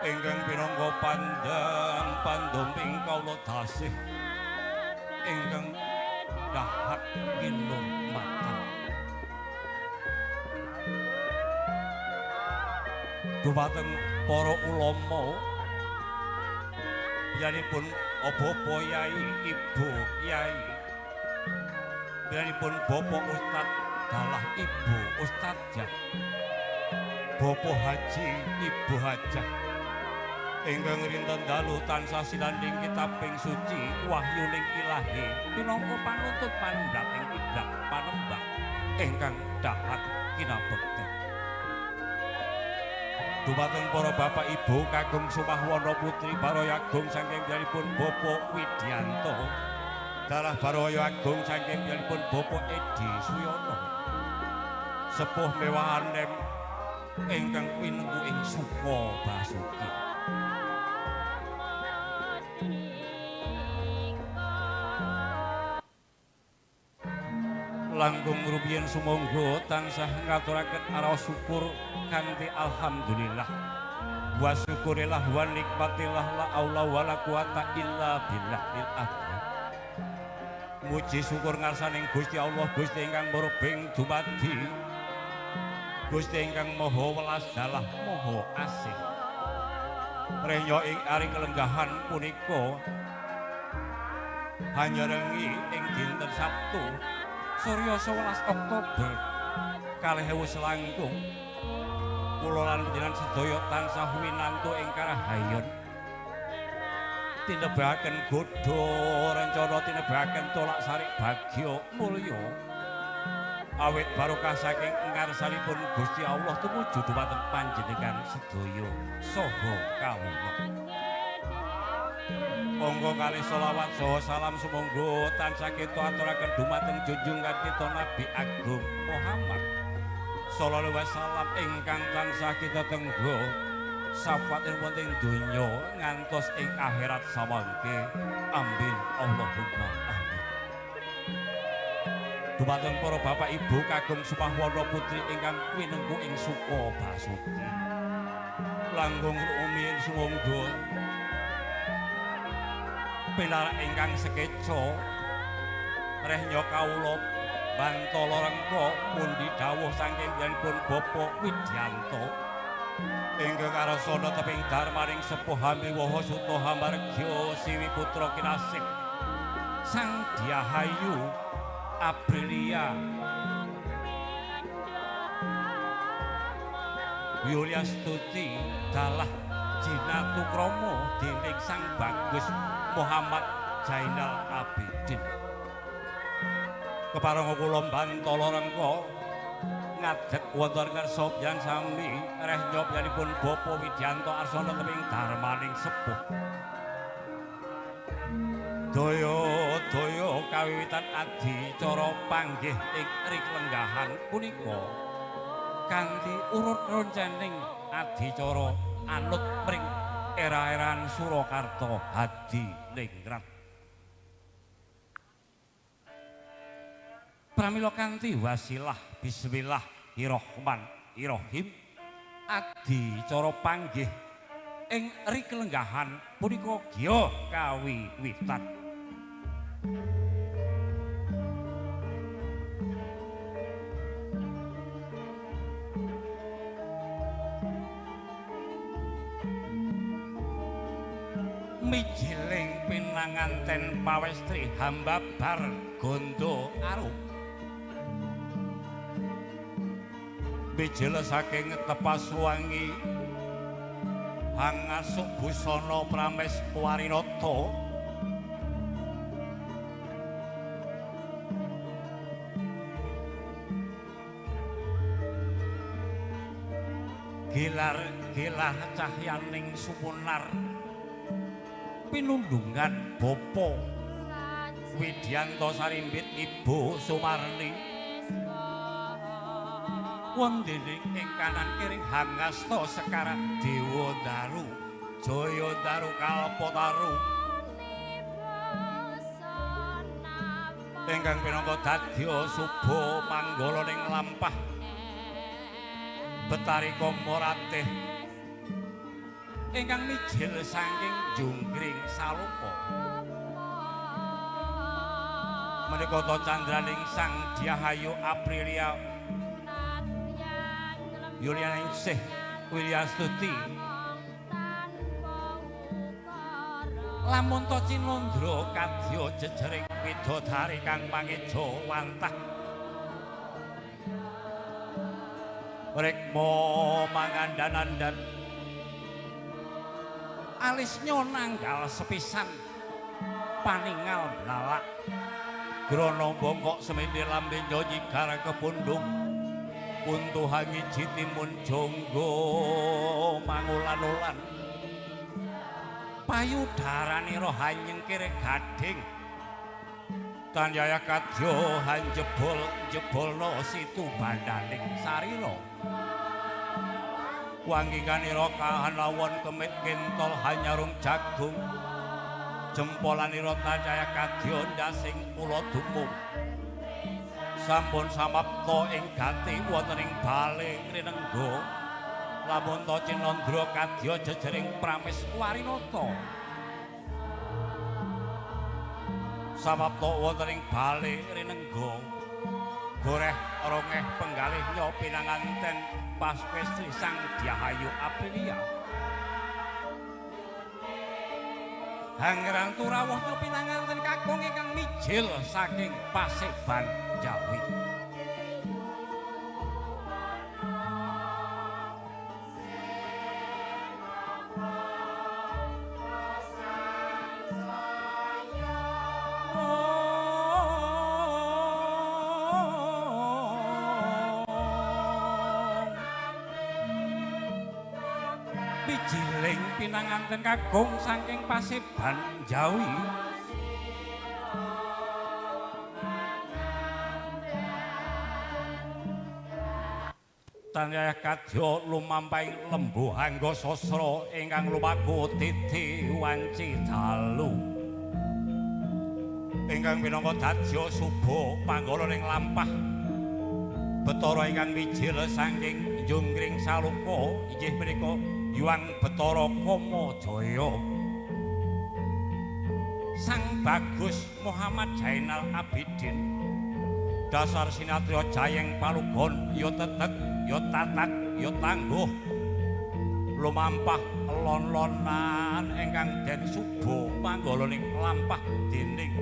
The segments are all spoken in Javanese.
Ingkang pinangka pandhem pandumping kawula dasih ingkang dahat kinurmatan. Dumateng para ulama biyanipun Bapak Yai, Ibu Yai, biyanipun Bapak Ustad dalah Ibu Ustadzah, Bapak Haji, Ibu Hajah, ingkang rinten dalu tansah sinanding kitabing suci wahyuning ilahi pinangka panuntut panumbrating kiblat panembah ingkang dahat kinabekten. Dumateng para bapak ibu kagem sumahwana putri Baraya Agung saking piyambakipun Bapak Widianto, dalah Baraya Agung saking piyambakipun Bapak Edi Suyono, sepuh mewah anem ingkang winengku ing Suka Basuki. Langkung rumiyin sumangga tansah ngaturaken araos syukur kanthi alhamdulillah wa syukurillah wa nikmatillah la aula wala quwata illa billahil azim. Muji syukur ngarsaning Gusti Allah, Gusti ingkang murbeng dumadi, Gusti ingkang maha welas dalah maha asih. Renya ing ari kelenggahan punika hanyarengi ing dinten Sabtu Surya 11 Oktober 2000 langkung, kula lan panjenengan sedaya tansah winantu ing karahayon tinebahaken godha rencana, tinebahaken tolak sarik bagya mulya awit barokah saking ngarsanipun Gusti Allah tumuju dumateng panjenengan sedaya saha kawula. Monggo kalih selawat saha salam sumangga tansah kita aturaken dumateng junjungan kita Nabi Agung Muhammad sallallahu alaihi wasallam ingkang tansah kita tenggo syafaatipun wonten ing donya ngantos ing akhirat samangke. Amin Allahumma amin. Dumateng para bapak ibu kagem sumahwana putri ingkang winengku ing Suka Basuki, langkung rumiyin sumangga pinarak ingkang sekeca rehnya kawula bantala rengka pundi dawuh saking piyambakipun Bapak Widianto ingkang arsana teping darmaning sepuh hamiwaha suta hamargya siwi putra kinasih Sang Diahayu Aprilia Yuliastuti dalah Jinatukrama dening Sang Bagus Muhammad Jainal Abidin. Kepareng kula bantala rengka ngadeg wonten ngarsa yang sami rehnya piyambakipun Bapak Widianto arsana teping darmaning sepuh. Daya-daya kawiwitan adicara panggih ing riklenggahan punika kanthi urut roncening adicara anut mring era-eran Surakarta Hadiningrat. Pramila kanthi wasilah bismillahirrahmanirrahim adicara panggih ing riklenggahan punika gya kawiwitan. Mijiling pinanganten pawestri hambabar gondo arum mijil saking tepas wangi hangasuk busana prames warinata gilar-gilar cahyaning sumunar pinundungan Bapak Widianto Sarimbit Ibu Sumarni wonten ing kanan kiring hangasta sekara Dewa Daru Jaya Daru Kalpataru ingkang pinangka dadya suba manggala ning lampah Betari Kama Ratih Ingkang mijil saking Junggring Saloka. Menika ta candraning Sang Dyahayu Aprilia Yulianingsih Wiryastuti. Lamun ta cinandra kadya jejering widodari kang mangeja wantah. Rikma mangandan-andan alisnya nanggal sepisan paningal blalak grana bongkok semene lambe nyigar kepundung puntuh ngiji timun jonggo mangulan-ulan payudaranira hanyengkir gading tanyaya kadya hanjebol jebolna situ bandaning sarira wangi kanira kahanawon kemit kentol hanyarung jagung jempolanira tanyaya kadya ndasing kula dumung sampun samapta ing gati wonten ing bale rinengga lamun ta cinandra kadya jejering prameswarinata samapta wonten ing bale rinengga goreh rongeh penggalih nyopinanganten paswestri Sang Dyahayu Aprilia hangrantu rawuh nyopinanganten kakung ingkang mijil saking Paseban Jawi. Mijiling pinanganten kakung saking Paseban Jawi. Tanyaya kadya lumampahing lembuh angga sasra ingkang lumaku titi wanci dalu ingkang minangka dadya suba manggala ing lampah Bathara ingkang mijil saking Junggring Saloka inggih menika Hyang Bathara Kamajaya Sang Bagus Muhammad Jainal Abidin dasar sinatriya jayeng palugon ya tetek ya tatak ya tangguh lumampah lon-lonan ingkang den suba manggala ing lampah dening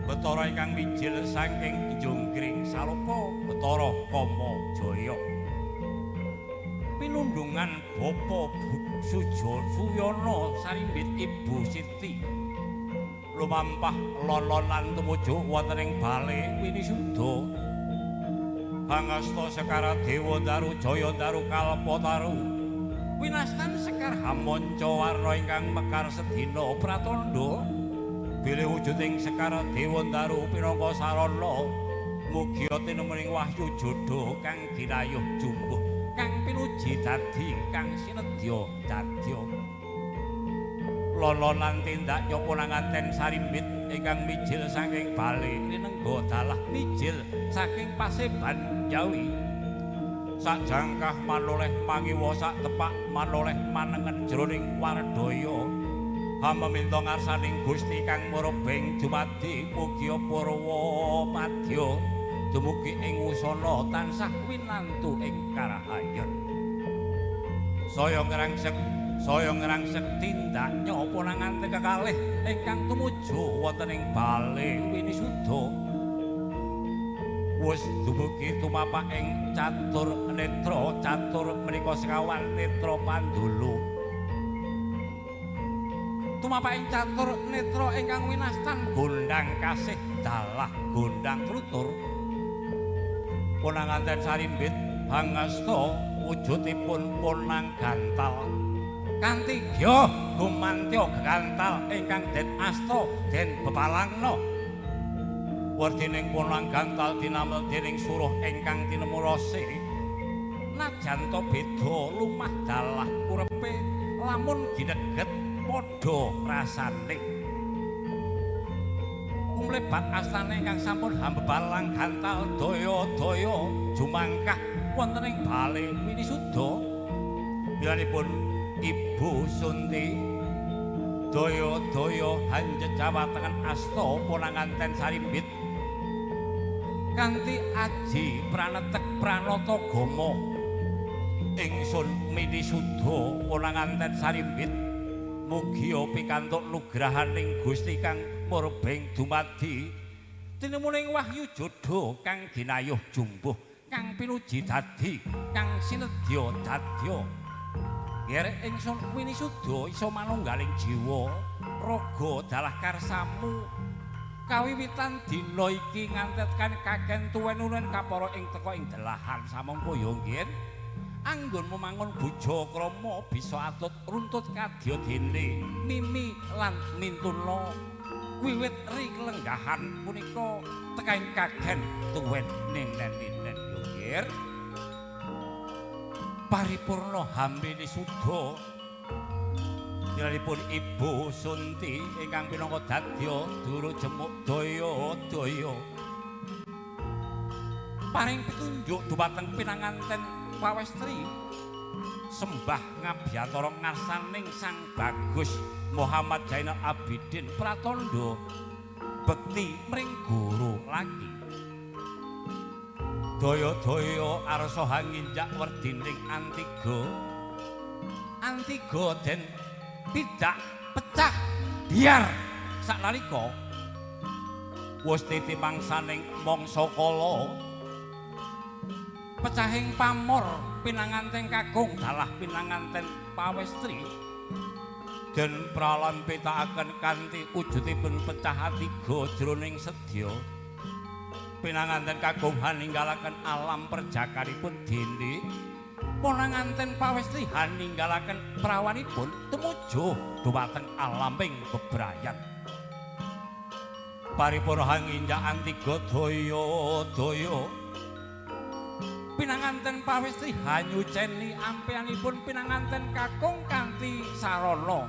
Bathara ingkang mijil saking Junggring Saloka Bathara Kamajaya pinundungan Bapa Sujo Suyono sarimbit Ibu Siti lumampah lon-lonan tumuju wonten ing bale Winisuda hangasta sekara dewa daru jaya daru kalpataru winastan sekar hamanca warna ingkang mekar sedina pratandha bilih wujuding sekara dewa daru pinangka sarana mugia tinemuning wahyu jodho kang ginayuh jumbuh kang pinuji dadi kang sinedya dadya lon-lonan tindak nyoponanganten sarimbit ingkang mijil saking bale rinengga dalah mijil saking Paseban Jawi sak jangkah manoleh mangiwa sak tepak manoleh manengen jroning wardaya hameminta ngarsaning Gusti kang murbeng dumadi mugia purwa madya dumugi ing wusana tansah winantu ing karahayon saya ngrangsek tindak nyoponanganten kekalih ingkang tumuju wonten ing bale Winisuda wis dumugi tumapak ing catur netra catur menika sekawan netra pandulu tumapak ing catur netra ingkang winastan gondang kasih dalah gondang klutur ponanganten sarimbit hangasta wujudipun ponang gantal kanthi gya gumantya gantal ingkang den asta den bepalangna werdining ponang gantal dinamel dening suruh ingkang tinemu rasa najan ta beda lumah dalah kurepe lamun gineget padha rasane kumlebat astane ingkang sampun hambebalang gantal daya-daya jumangkah wonten ing bale Winisuda bilanipun Ibu Sunti daya-daya hanjejawatengan asta ponanganten sarimbit kanthi aji pranetek pranata gama ingsun minisuda ponanganten sarimbit mugia pikantuk nugrahaning Gusti kang murbeng dumadi tinemuning wahyu jodho kang ginayuh jumbuh kang pinuji dadi kang sinedya dadya. Ger ingsun winisuda iso manunggaling jiwa raga dalah karsamu kawiwitan dina iki ngantetkan kaken tuwen-unen kapara ing teka ing delahan samangka ya nggih anggonmu mangun buja krama bisa atut runtut kadya dene mimi lan mintuna wiwit ri kelenggahan punika tekaing kagen tuwen nenen-nenen ya nggih. Paripurna hambene suda nyelaripun Ibu Sunti ingkang pinangka dadya duru jemuk daya-daya paring pitunjuk dumateng pinanganten pawestri sembah ngabyantara ngarsaning Sang Bagus Muhammad Zainal Abidin pratandha bekti mring guru laki. Daya-daya arsa hanginjak werdining Antiga. Antiga den tidak pecah biar saknalika wis titi mangsaning mangsa kala pecahing pamor pinanganten kakung dalah pinanganten pawestri den pralampitakaken kanthi wujudipun pecah atiga jroning sedya pinanganten kakung haninggalaken alam perjakanipun dene ponanganten pawestri haninggalaken prawanipun tumuju dumateng alaming bebrayan. Paripurna hanginjak antiga daya-daya pinanganten pawestri hanyuceni ampeanipun pinanganten kakung kanthi sarana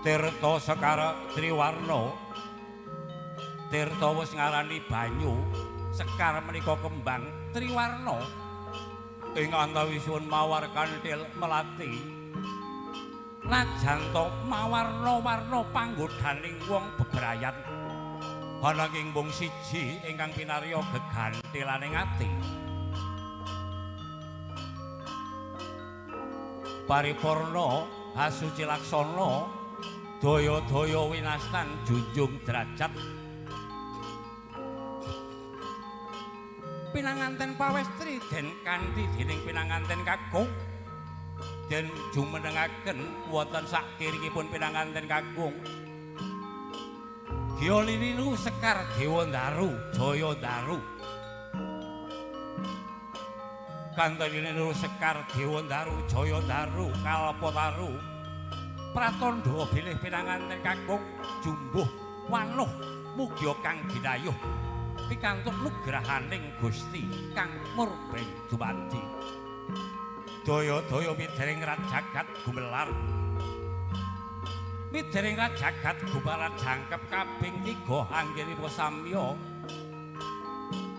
tirta sekara triwarna. Tirta wis ngarani banyu, sekar menika kembang triwarna. Ing antawisipun mawar kanthil melati. Najan to mawarna-warna panggodaning wong bebrayan. Ananging mung siji ingkang pinarya geganthilaning ati. Paripurna hasuci laksana daya-daya winastan junjung derajat pinanganten pawestri den kanthi dening pinanganten kakung den jumenengaken wonten sakiringipun pinanganten kakung Gya liniru sekar dewa ndaru jaya ndaru kanthi liniru sekar dewa ndaru jaya ndaru kalpataru pratandha bilih pinanganten kakung jumbuh wanuh mugia kang ginayuh pikantuk nugrahaning Gusti kang murbeng dumadi. Daya-daya midering rajagat gumelar. Midering rajagat gumelar jangkep kaping 3 anggenipun samya.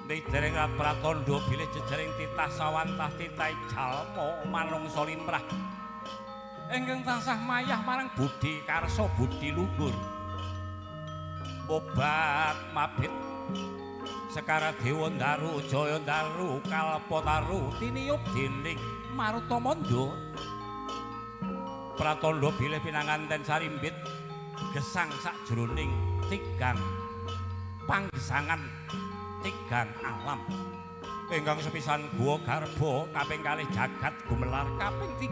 Midering pratandha bilih jejering titah sawantah titah jalma manungsa limrah. Ingkang tansah mayah marang budi karsa budi luhur. Obat mabit Sekara Dewa Ndaru Jaya Ndaru Kalpataru tiniyup dening Marutamanda. Pratandha bilih pinanganten sarimbit gesang sakjroning tigang panggesangan tigang alam. Ingkang sepisan guwa garba, kaping kalih jagat gumelar, kaping 3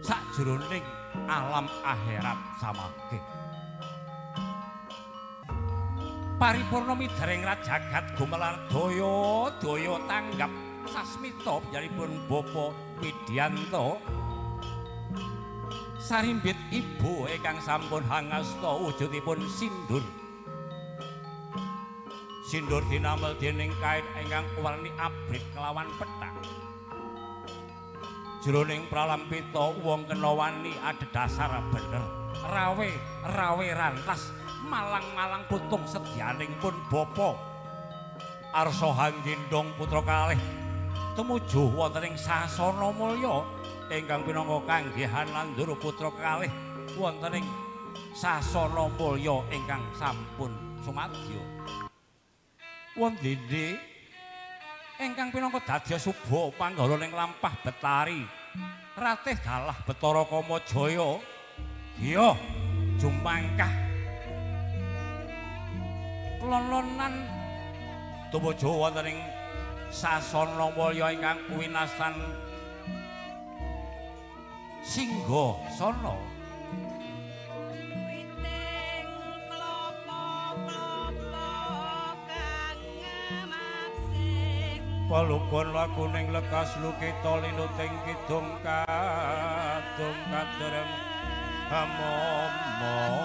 sakjroning alam akhirat samangke. Paripurna midering rajagat gumelar daya daya tanggap sasmita panjenenganipun Bapak Widianto sarimbit ibu ingkang sampun hangasta wujudipun sindur. Sindur dinamel dening kain ingkang warni abrit kelawan pethak. Jroning pralampita wong kena wani adhedhasar bener rawe rawe rantas malang-malang putung sedyaning pun bapa arsa hanggendong putra kalih tumuju wonten ing sasana mulya Ingkang pinangka kanggihan nandur putra kalih wonten ing sasana mulya ingkang sampun sumadyo. Wondene ingkang pinangka dadya suba panggala ing lampah Betari ratih dalah Betara Kamajaya giya jumangkah klononan tumuju wonten ing sasana mulya ingkang winastan singgasana. Witing klopo-klopo kang ngemaksing Palugon lakuning lekas lukita linuting kidung kadung kaderem hamomong.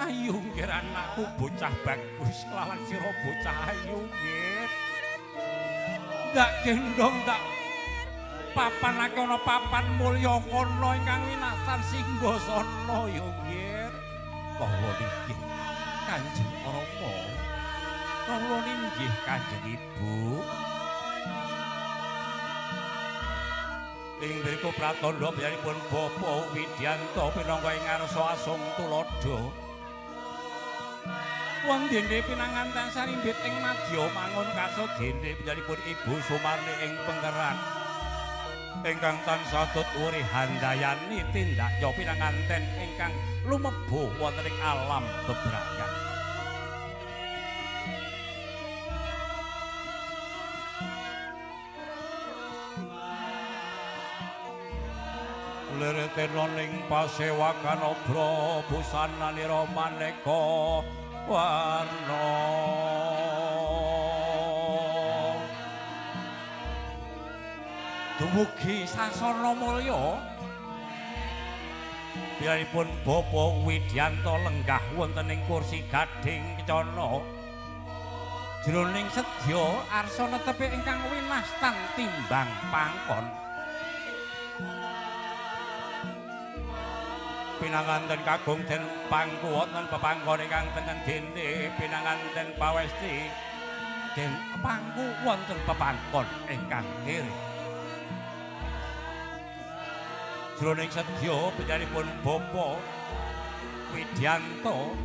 Ayu nggih anakku bocah bagus lawan sira bocah ayu nggih. Ndak gendong tak papanake ana papan mulya kono ingkang winasan singgasana ya nggih. Kawula nggih Kanjeng Rama. Kawula nggih Kanjeng Ibu. Ing mriku pratandha biyanipun Bapak Widyanto pinangka ing ngarsa asung tuladha. Wondene pinanganten sarimbit ing madya mangun kasadene biyanipun Ibu Sumarni ing Pengkeran. Ingkang tansah tut wuri handayani tindakya pinanganten ingkang lumebu wonten ing alam bebrayan. Liritena ning pasewakan obra busananira maneka warna. Dumugi sasana mulya biyanipun Bapak Widyanto lenggah wonten ing kursi gading kencana jroning sedya arsa netepi ingkang winastan timbang pangkon. Pinanganten kagung den pangku wonten pepangkon ingkang tengen dene pinanganten pawesti den pangku wonten pepangkon ingkang kiri. Jroning sedya panjenenganipun Bapak Widyanto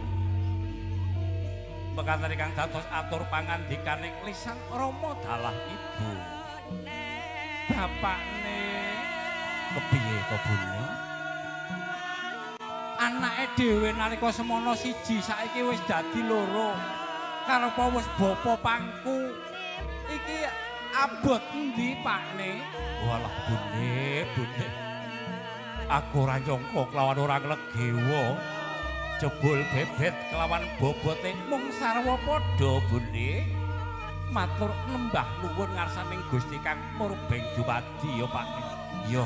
mekaten ingkang dados atur pangandikaning lisan Rama dalah ibu. Bapakne kepiye to bune? Anake dhewe nalika semono siji saiki wis dadi loro. Karepa wis bapa pangku. Iki abot endi pakne? Walah bune, bune. Aku ora nyangka kelawan ora nglegewa. Jebul bebet kelawan bobote mung sarwa padha bune. Matur nembah nuwun ngarsaning Gusti Kang murbeng dumadi ya pakne. Ya.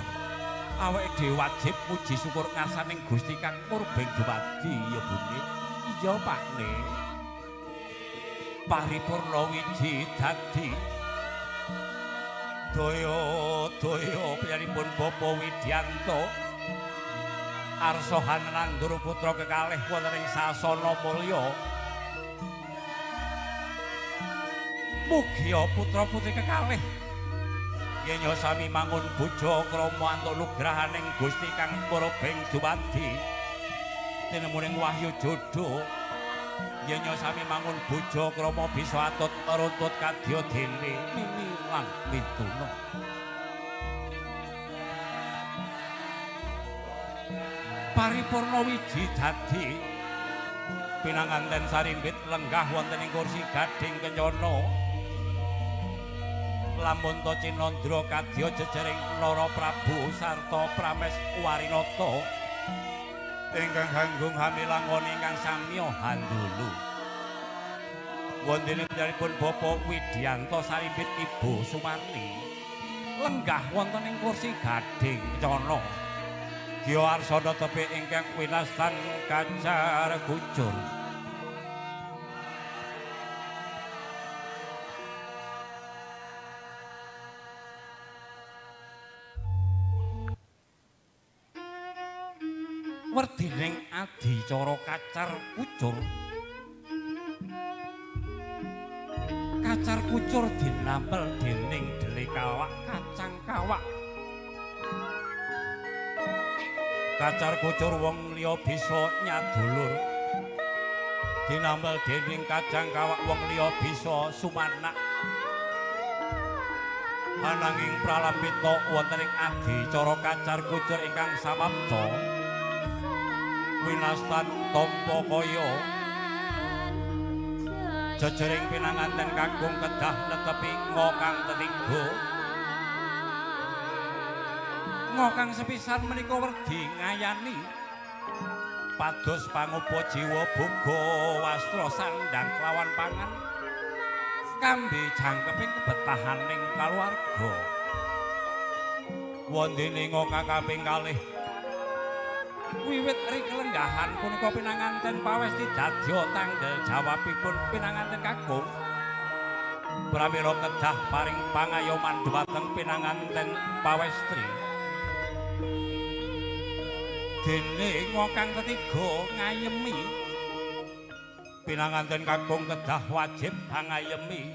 Awake dhewe wajib muji syukur ngarsaning Gusti Kang murbeng dumadi ya bune. Iya pakne. Paripurna wiji dadi daya piyaripun Bapak Widyanto arsa nandur putra kekalih wonten ing sasana mulya. Mugia putra putri kekalih yen sami mangun bojo krama antuk nugrahaning Gusti Kang murbeng dumadi tinemuning wahyu jodho. Yen sami mangun bojo krama bisa atut runtut kadya dene mimi lan mituna. Paripurna wiji dadi pinanganten sarimbit lenggah wonten ing kursi gading kencana. Lamun ta cinandra kadya jejering Nara Prabu sarta Prameswarinata ingkang hanggung hamilangoni ingkang samya handulu. Wondene panjenenganipun Bapak Widyanto sarimbit Ibu Sumarni lenggah wonten ing kursi gading kencana. Giya arsana tepi ingkang winastan kacar kucur. Werdining ati adicara kacar kucur. Kacar kucur dinampel dening dele kawak kacang kawak. Kacar kucur wong liya bisa nyadulur. Dinampel dening kacang kawak wong liya bisa sumanak. Ananging pralambita wonten ing adicara kacar kucur ingkang samapta winastan tampa kaya jejering pinanganten kakung kedah netepi ngokang tetiga. Ngokang sepisan menika werdi ngayani pados pangupa jiwa boga wastra sandhang kelawan pangan kambi jangkeping kebetahaning kaluwarga. Wondene ngokang kaping kalih wiwit ri kelenggahan punika pinanganten pawesti dadya tanggel jawabipun pinanganten kakung. Pramila kedah paring pangayoman dhumateng pinanganten pawestri. Dene ngokang ketiga ngayemi pinanganten kakung kedah wajib pangayemi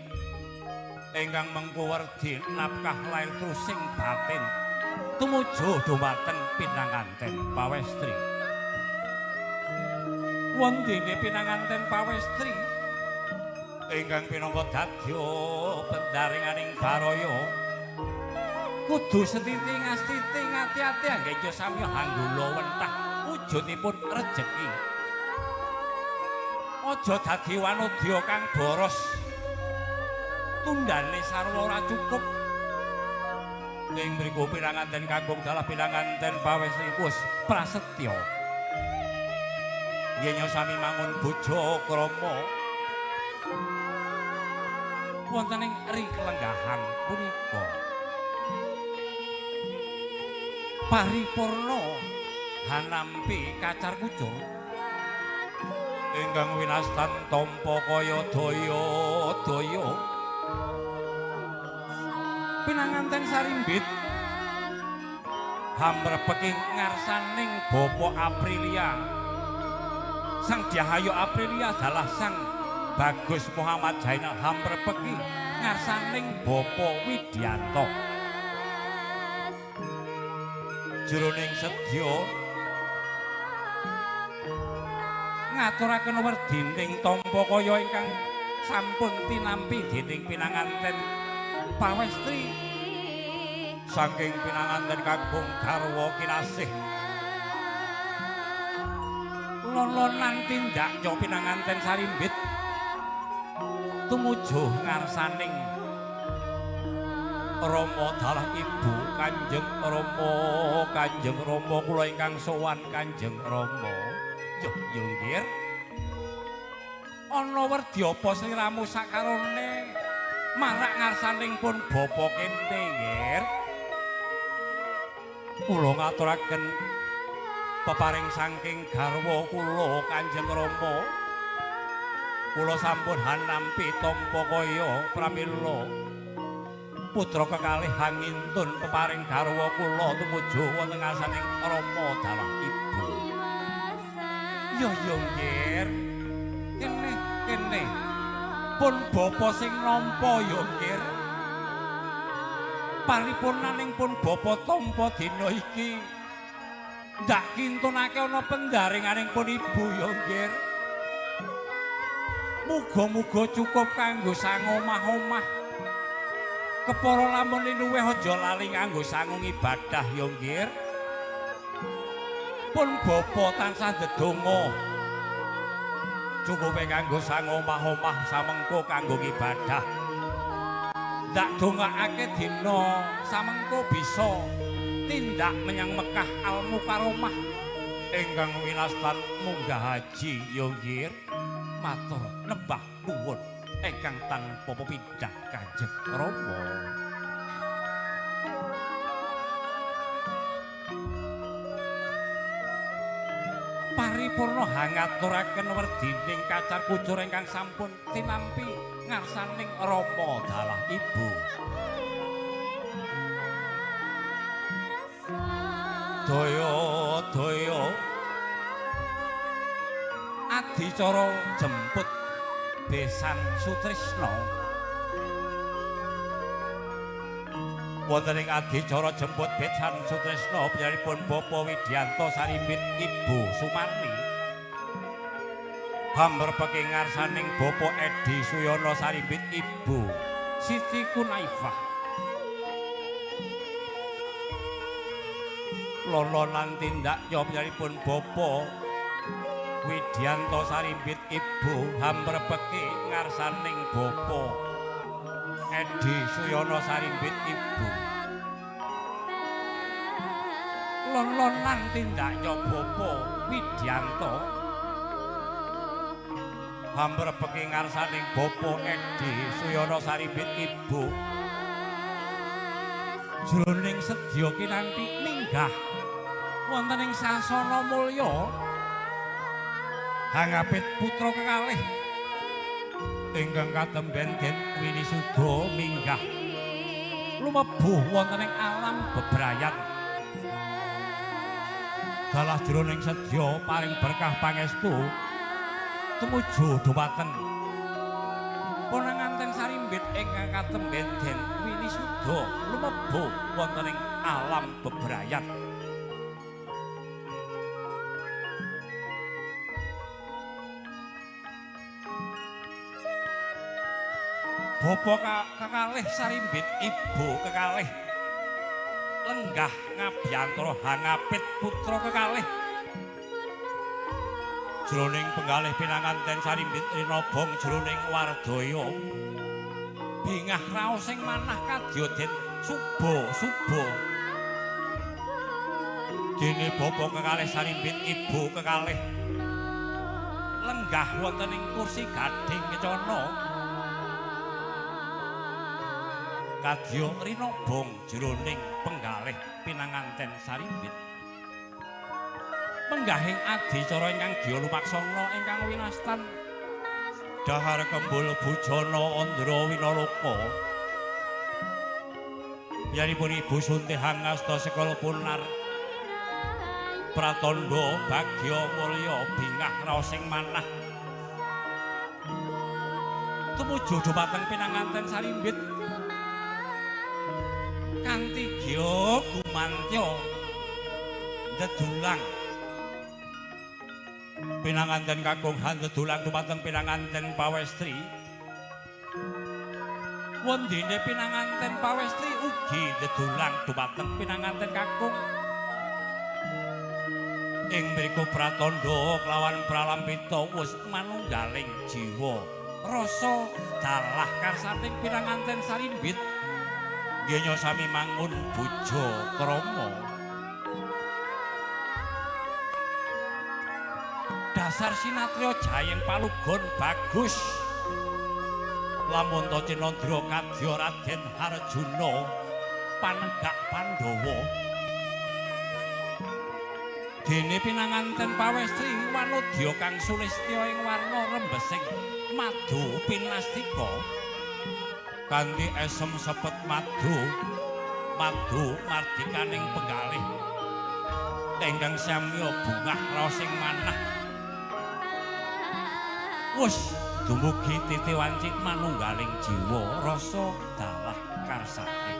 ingkang mengku werdi nafkah lair trusing batin tumuju dumateng pinanganten pawestri. Wondene pinanganten pawestri ingkang pinangka dadya pendaringaning baraya kudu setiti ngastiti ngati-ati anggenja samya hanggula wentah wujudipun rejeki. Aja dadi wanodya kang boros, tundhane sarwa ora cukup. Ing mriku pinanganten kakung dalah pinanganten pawestri wis prasetya. Yen sami mangun bojo krama wonten ing ri kelenggahan punika. Paripurna hanampi kacar kucur ingkang winastan tampa kaya daya-daya. Pinanganten sarimbit hamrepeki ngarsaning Bapak Aprilia. Sang Dyahayu Aprilia dalah Sang Bagus Muhammad Jainal hamrepeki ngarsaning Bapak Widianto. Jroning sedya ngaturaken werdining tampa kaya ingkang sampun tinampi dening pinanganten pawestri saking pinanganten kakung garwa kinasih. Lon-lonan tindak yo pinanganten sarimbit tumuju ngarsaning Rama dalah ibu Kanjeng Rama, Kanjeng Rama kula ingkang sowan Kanjeng Rama. Yo yo nggih. Ana werdi apa sliramu sakarone marak ngarsaning pun bapa kene nggih. Kula ngaturaken peparing saking garwa kula Kanjeng Rama. Kula sampun hanampi tampa kaya pramila putra kekalih hangintun peparing garwa kula tumuju wonten ngarsaning Rama dalah ibu. Yo yo nggih. Kene kene. Pun bapa sing nampa yo nggih. Paripurnaning pun bapa tampa dina iki. Ndak kintunake ana pendaringaning pun ibu yo nggih. Muga-muga cukup kanggo sang omah-omah. Kepara lamun linuwih aja lali nganggo sangu ibadah ya nggih. Pun bapa tansah ndedonga cukupe kanggo sangu omah-omah samengko kanggo ibadah. Ndak dongakake dina samengko bisa tindak menyang Mekah Al Mukarramah ingkang winastan munggah haji ya nggih. Matur nembah nuwun ingkang tanpa pepindhah Kanjeng Rama. Paripurna hangaturaken werdining kacar kucur ingkang sampun tinampi ngarsaning Rama dalah ibu. Daya daya adicara jemput besan Sutrisna. Wonten ing adicara jemput besan Sutrisna piyambakipun Bapak Widyanto Sarimbit Ibu Sumarni. Hamrepeke ngarsaning Bapak Edi Suyono Sarimbit Ibu Siti Kunaifah. Lolonan tindak piyambakipun Bapak Widyanto Sarimbit Ibu hamrepeke ngarsaning Bapak Edi Suyono Sarimbit Ibu. Lolonan tindak Bapak Widyanto hamrepeke ngarsaning Bapak Edi Suyono Sarimbit Ibu. Jroning sedya kinanti minggah wonten ing sasana mulya hangapit putra kekalih ingkang katemben Den Winisuda minggah lumebuh wonten ing alam bebrayan. Dalah jroning sedya paring berkah pangestu tumuju dhumateng ponanganten Sarimbit ingkang katemben Den Winisuda lumebuh wonten ing alam bebrayan. Bapak kekalih Sarimbit Ibu kekalih lenggah ngabyantara hangapit putra kekalih jroning penggalih pinanganten Sarimbit rinobong jroning wardaya bingah raos ing manah kadya den suba-suba. Dene bapak kekalih Sarimbit Ibu kekalih lenggah wonten ing kursi gading kencana kadya rinobong jroning penggalih pinanganten Sarimbit. Menggahing adicara ingkang gya lumaksana ingkang winastan dahar kembul bujana Andra Winaloka. Biyanipun Ibu Sunti hangasta sekala punar pratandha bagya mulya bingah raos ing manah tumuju dhumateng pinanganten Sarimbit kanthi gya gumantya ndedulang pinanganten kakung handedulang dumateng pinanganten pawestri. Wondene pinanganten pawestri ugi ndedulang dumateng pinanganten kakung. Ing mriku pratandha kelawan pralampita wus manunggaling jiwa rasa dalah karsaning pinanganten Sarimbit ngenya sami mangun bojo krama. Dasar sinatriya jayeng palugon bagus lamun ta cinandra kadya Raden Harjuna panenggak Pandhawa. Dene pinanganten pawestri wanodya kang sulistya ing warna rembesing madu pinastika kanthi esem sepet madu madu mardikaning penggalih ingkang samya bungah raos ing manah. Wus dumugi titi wanci manunggaling jiwa rasa dalah karsane.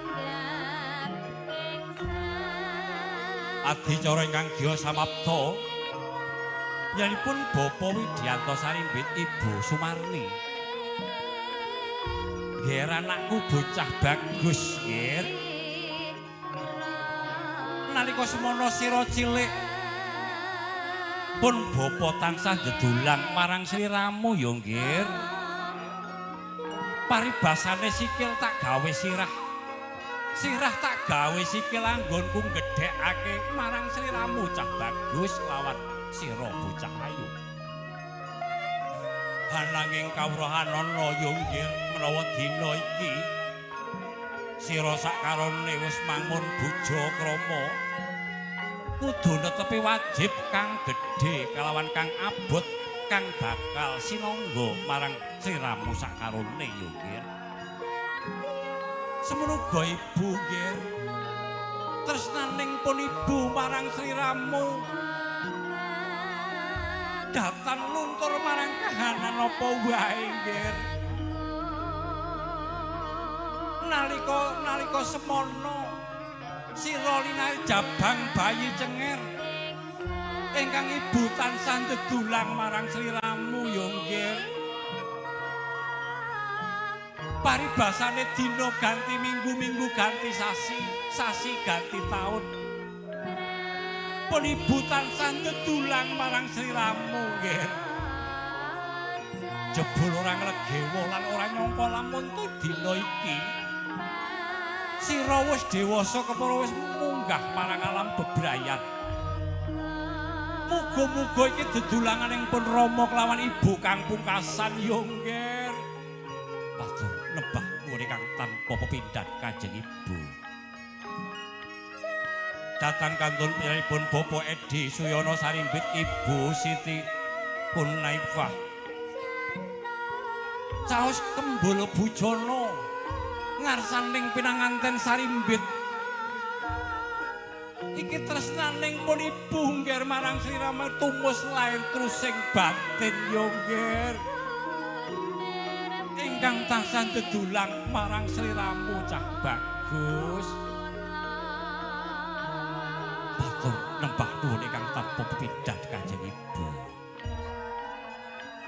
Adicara ingkang gya samapta yanipun Bapak Widyanto Sarimbit Ibu Sumarni. Nger anakku bocah bagus nger. Nalika semono sira cilik pun bapa tansah ndedulang marang sliramu ya nggir. Paribasane sikil tak gawe sirah, sirah tak gawe sikil anggonku nggedhekake marang sliramu cah bagus lawan sira bocah ayu. Ananging kawruhanana ya nggir menawa dina iki sira sakarone wis mangun bojo krama kudu netepi wajib kang gedhe kalawan kang abot kang bakal sinangga marang sliramu sakarone ya nggir. Semono uga ibu nggir, tresnaning pun ibu marang sliramu datan luntur marang Kahanan apa wae, Nggir. Nalika semono sira linari jabang bayi cenger ingkang ibu tansah ndedulang marang sliramu ya, Nggir. Paribasane dina ganti minggu, minggu ganti sasi, sasi ganti taun. Pun ibu tansah ndedulang marang sliramu, Nggir. Jebul ora nglegewa lan ora nyangka lamun dina iki sira wis dewasa kepara wis munggah marang alam bebrayan. Muga-muga iki dedulanganing pun Rama kelawan ibu kang pungkasan ya, Nggir. Matur nembah nuwun kang tanpa pepindhan Kanjeng Ibu. Datang kantun piyambakipun Bapak Edi Suyono Sarimbit, Ibu Siti Kunaifah. Caos kembul bujana ngarsaning pinanganten Sarimbit. Iki tresnaning pun ibu, Nggir, marang sliramu tumus lair trusing batin ya, Nggir. Ingkang tansah dedulang marang sliramu cah bagus. Matur nembah nuwun ingkang tanpa pepindhan Kanjeng Ibu.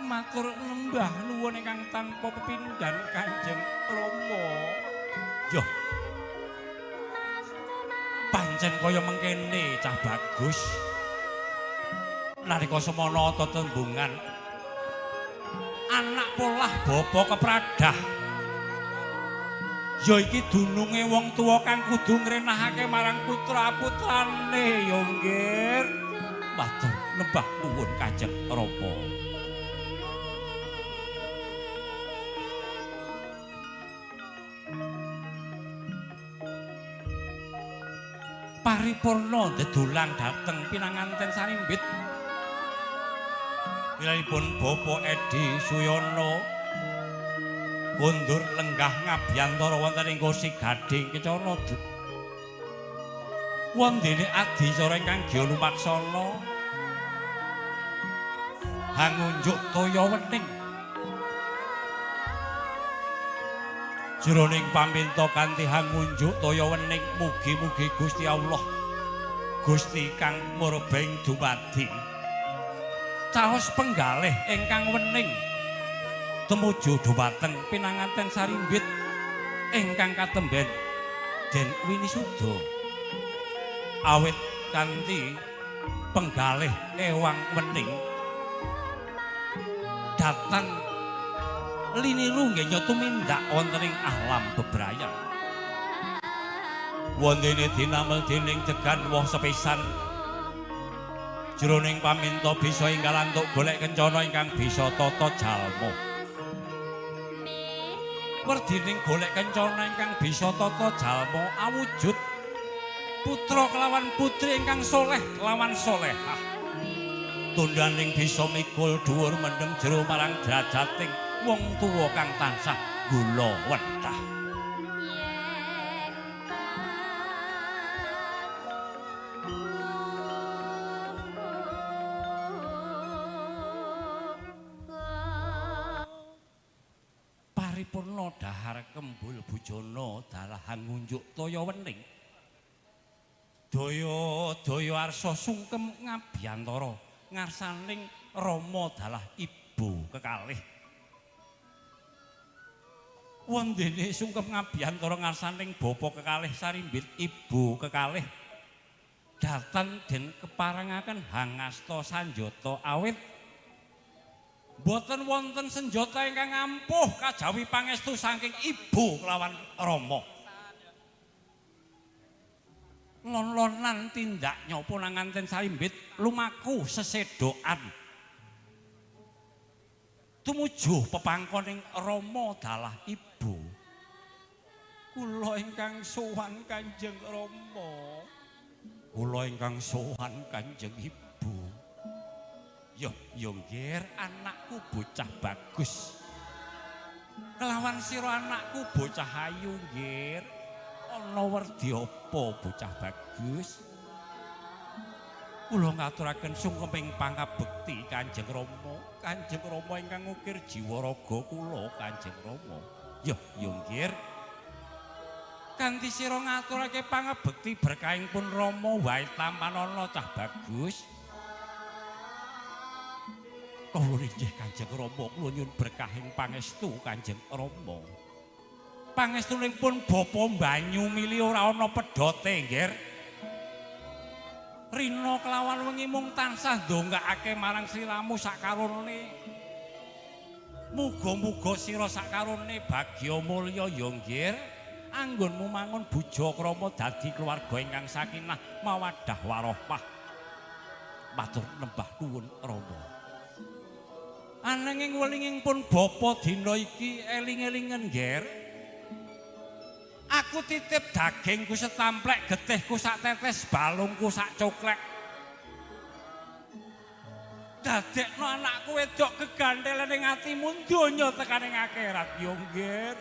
Matur nembah nuwun ingkang tanpa pepindhan Kanjeng Rama. Yo. Pancen kaya mengkene cah bagus. Nalika semono tetembungan anak polah bapa kepradah. Ya iki dununge wong tuwa kang kudu ngrenahake marang putra-putrane ya, Nggir. Matur nembah nuwun Kanjeng Rama. Paripurna dedulang dhateng pinanganten Sarimbit. Wilayahipun Bapak Edi Suyono kondur lenggah ngabiyantara wonten ing Kursi Gading Kencana. Wondene adicara ingkang gya lumaksana hangunjuk toya wening. Jroning paminta kanthi hangunjuk toya wening, mugi-mugi Gusti Allah Gusti kang murbeng dumadi caos penggalih ingkang wening tumuju dhumateng pinanganten Sarimbit ingkang katemben Den Winisuda. Awit kanthi penggalih ewang wening datang liniru nggenya tumindak wonten ing alam bebrayan. Wondene dinamel dening degan woh sepisan jroning paminta bisa enggal antuk golek kencana ingkang bisa tata jalma. Werdining golek kencana ingkang bisa tata jalma awujud putra kelawan putri ingkang soleh kelawan solehah. Tundhaning bisa mikul dhuwur mendem jero marang drajating wong tuwa kang tansah gula wetah. Paripurna dahar kembul bujana dalah ngunjuk toya wening. Daya-daya arsa sungkem ngabiyantara ngarsaning Rama dalah ibu kekalih. Wondene sungkem ngabiyantara ngarsaning bapa kekalih Sarimbit ibu kekalih dhateng den keparengaken hangasta sanjata awit boten wonten senjata ingkang ampuh kajawi pangestu saking ibu kelawan Rama. Lon-lonan tindak nyopo nanganten Sarimbit lumaku sesedokan tumuju pepangkoning Rama dalah ibu. Kula ingkang sowan Kanjeng Rama, kula ingkang sowan Kanjeng Ibu. Yo yo nggir anakku bocah bagus. Kelawan sira anakku bocah ayu nggir. Ana werdi apa bocah bagus? Kula ngaturaken sungkeming pangabekti Kanjeng Rama. Kanjeng Rama ingkang ngukir jiwa raga kula Kanjeng Rama. Yo, yo nggir. Kanthi sira ngaturake pangabekti berkahing pun Rama wae tampanana cah bagus. Kula inggih Kanjeng Rama, kula nyuwun berkahing pangestu Kanjeng Rama. Pangestunipun Bapa banyu mili ora ana pedhote nggir. Rina kelawan wengi mung tansah ndongakake marang sliramu sakarone. Muga-muga sira sakarone bagya mulya ya nggir. Anggonmu mangun buja krama dadi keluarga ingkang sakinah mawaddah warahmah. Matur nembah nuwun Rama. Ananging welinging pun Bapa dina iki eling-elingen nggir. Aku titip dagingku setamplek, getihku sak tetes, balungku sak coklek. Dadekno anakku wedok kegantelen ing atimu donya tekaning akhirat ya nggir.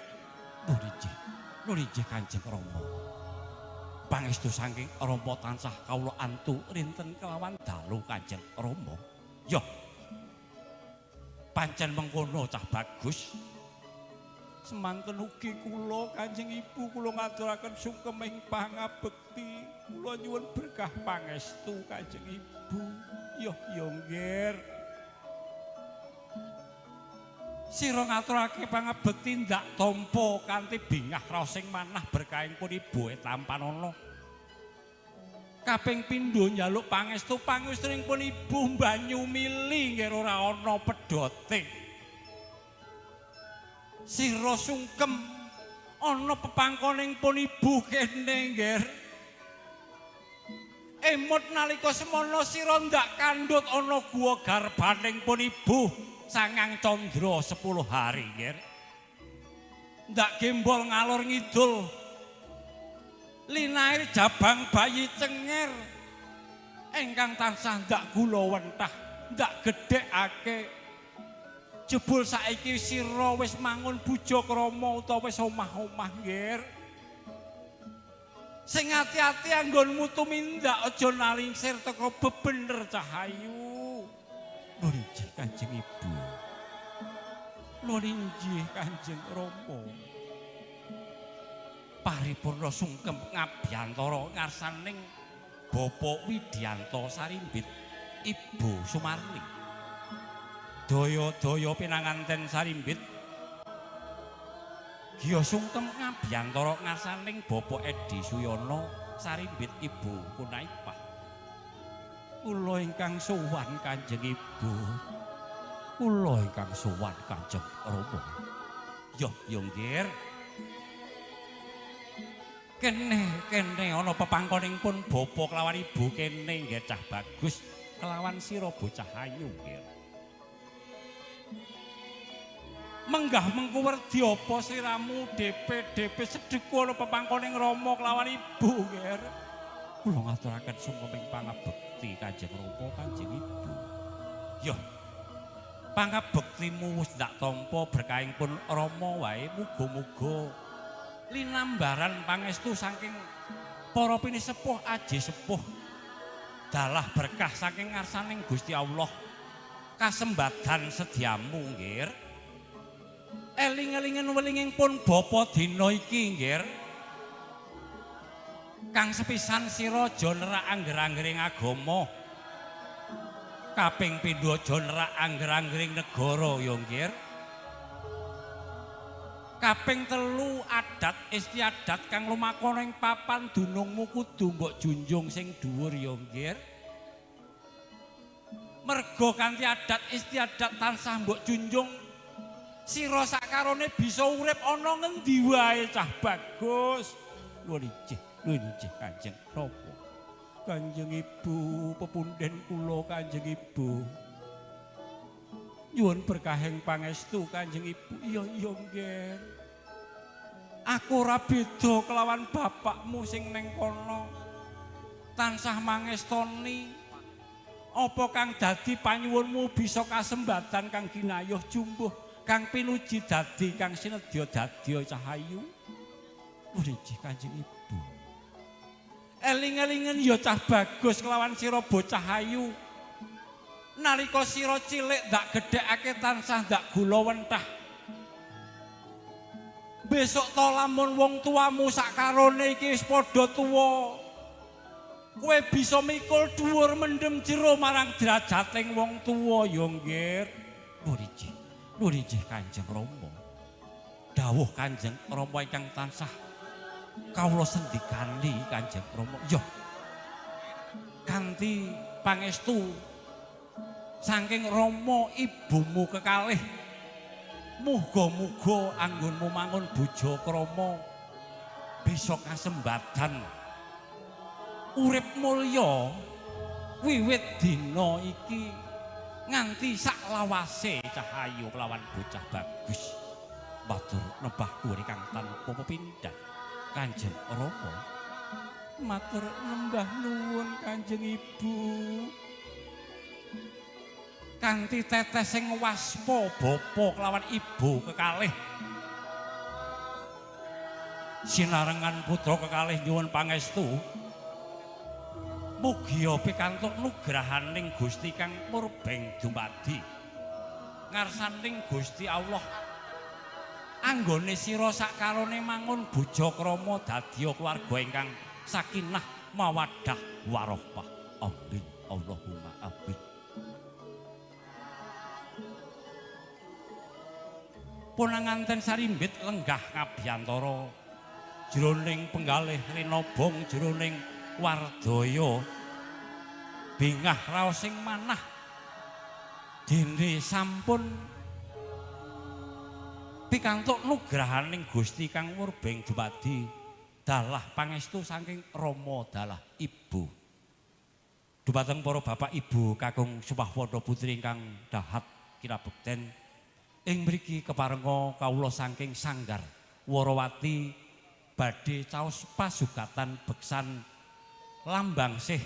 Nuwun inggih, nuwun inggih Kanjeng Rama. Pangestu saking Rama tansah kawula antu rinten kelawan dalu Kanjeng Rama. Yo. Pancen mengkono cah bagus. Semanten ugi kula Kanjeng Ibu kula ngaturaken sungkeming pangabekti. Kula nyuwun berkah pangestu Kanjeng Ibu. Yo yo nggir. Sira ngaturake pangabekti ndak tampa kanthi bingah raosing manah berkahing pun ibu tampanana. Kaping pindho njaluk pangestu pangestuning pun ibu banyu mili nggir ora ana pedhote. Sira sungkem ana pepangkoning pun ibu kene nggir. Emut nalika semono sira ndak kandhut ana guwa garbaning pun ibu sangang candra 10 hari nggir. Ndak gembol ngalor ngidul. Linair jabang bayi cenger ingkang tansah ndak gula wentah, ndak gedhekake. Jebul saiki sira wis mangun buja krama utawa wis omah-omah nggir. Sing ati-ati anggonmu tumindak aja nalingsir teka bebener cahayu. Nuwun inggih Kanjeng Ibu. Nuwun inggih Kanjeng Rama. Paripurna sungkem ngabiyantara ngarsaning Bapak Widianto Sarimbit, Ibu Sumarni. Daya-daya pinanganten Sarimbit. Giya sungkem ngabiyantara ngarsaning Bapak Edi Suyono Sarimbit, Ibu Kunaipah. Kula ingkang sowan Kanjeng Ibu. Kula ingkang sowan Kanjeng Rama. Yo yo nggir. Kene kene ana pepangkoning pun bapa kelawan ibu kene nggih cah bagus kelawan sira bocah ayu nggih. Menggah mengku werdi apa sliramu DP DP sedeku ana pepangkoning Rama kelawan ibu nggih. Kula ngaturaken sungkeming pangabekti Kanjeng Rama Kanjeng Ibu. Yo. Pangabektimu wis ndak tampa berkahing pun Rama wae muga-muga linambaran pangestu saking para pinisepuh aji sepuh dalah berkah saking ngarsaning Gusti Allah kasembadan sediamu nggir. Eling-elingen welinging pun bapa dina iki nggir. Kang sepisan sira aja nerak angger-anggering agama. Kaping pindho aja nerak angger-anggering negara ya nggir. Kaping telu adat istiadat kang lumaku ning papan dunungmu kudu mbok junjung sing dhuwur ya nggir. Merga kanthi adat istiadat tansah mbok junjung sira sakarone bisa urip ana ngendi wae cah bagus. Nuwun inggih, nuwun inggih Kanjeng Rama. Kanjeng Ibu pepunden kula Kanjeng Ibu. Nyuwun berkahing pangestu Kanjeng Ibu. Iya iya nggih. Aku ora beda kelawan bapakmu sing neng kono. Tansah mangestoni apa kang dadi panyuwunmu bisa kasembadan kang ginayuh jumbuh, kang pinuji dadi kang sinedya dadya cahayu. Nuwun inggih Kanjeng Ibu. Eling-elingen ya cah bagus kelawan sira bocah ayu. Nalika sira cilik ndak gedhekake tansah ndak gula wentah. Besok to lamun wong tuamu sakarone iki wis padha tuwa, kowe bisa mikul dhuwur mendem jero marang derajating wong tuwa ya nggir. Nuh injih Kanjeng Rama. Dawuh Kanjeng Rama ingkang tansah kawula sendikani Kanjeng Rama. Ya. Kanthi pangestu saking Rama ibumu kekalih, muga-muga anggonmu mangun bojo krama bisa kasembadan urip mulya wiwit dina iki nganti saklawase cahayu kelawan bocah bagus. Matur nembah nuwun ingkang tanpa pepindhan Kanjeng Rama. Matur nembah nuwun Kanjeng Ibu. Kanthi tetes sing waspa bapa kelawan ibu kekalih, sinarengan putra kekalih nyuwun pangestu mugia pikantuk nugrahaning Gusti kang murbeng dumadi ngarsaning Gusti Allah anggone sira sakarone mangun bojo krama dadiya keluarga ingkang sakinah mawaddah warahmah. Amin Allahumma amin. Punanganten sarimbit lenggah ngabiyantara jroning penggalih rinobong jroning wardaya bingah raos sing manah dene sampun pikantuk nugrahaning Gusti kang murbeng dumadi dalah pangestu saking Rama dalah ibu. Dumateng para bapak ibu kakung sumahwana putri ingkang dahat kinabekten ing mriki keparenga kawula saking Sanggar Warawati badhe caos pasugatan beksan lambang sih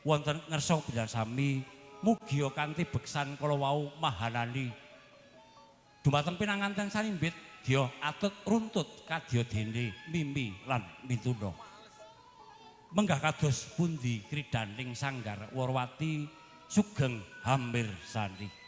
wonten ngersa sami mugia kanthi beksan kala wau mahanani. Dumateng pinanganten sarimbit dya atut runtut kadya dene mimi lan mintuna. Menggah kados pundi kridaning Sanggar Warawati sugeng hamir sani.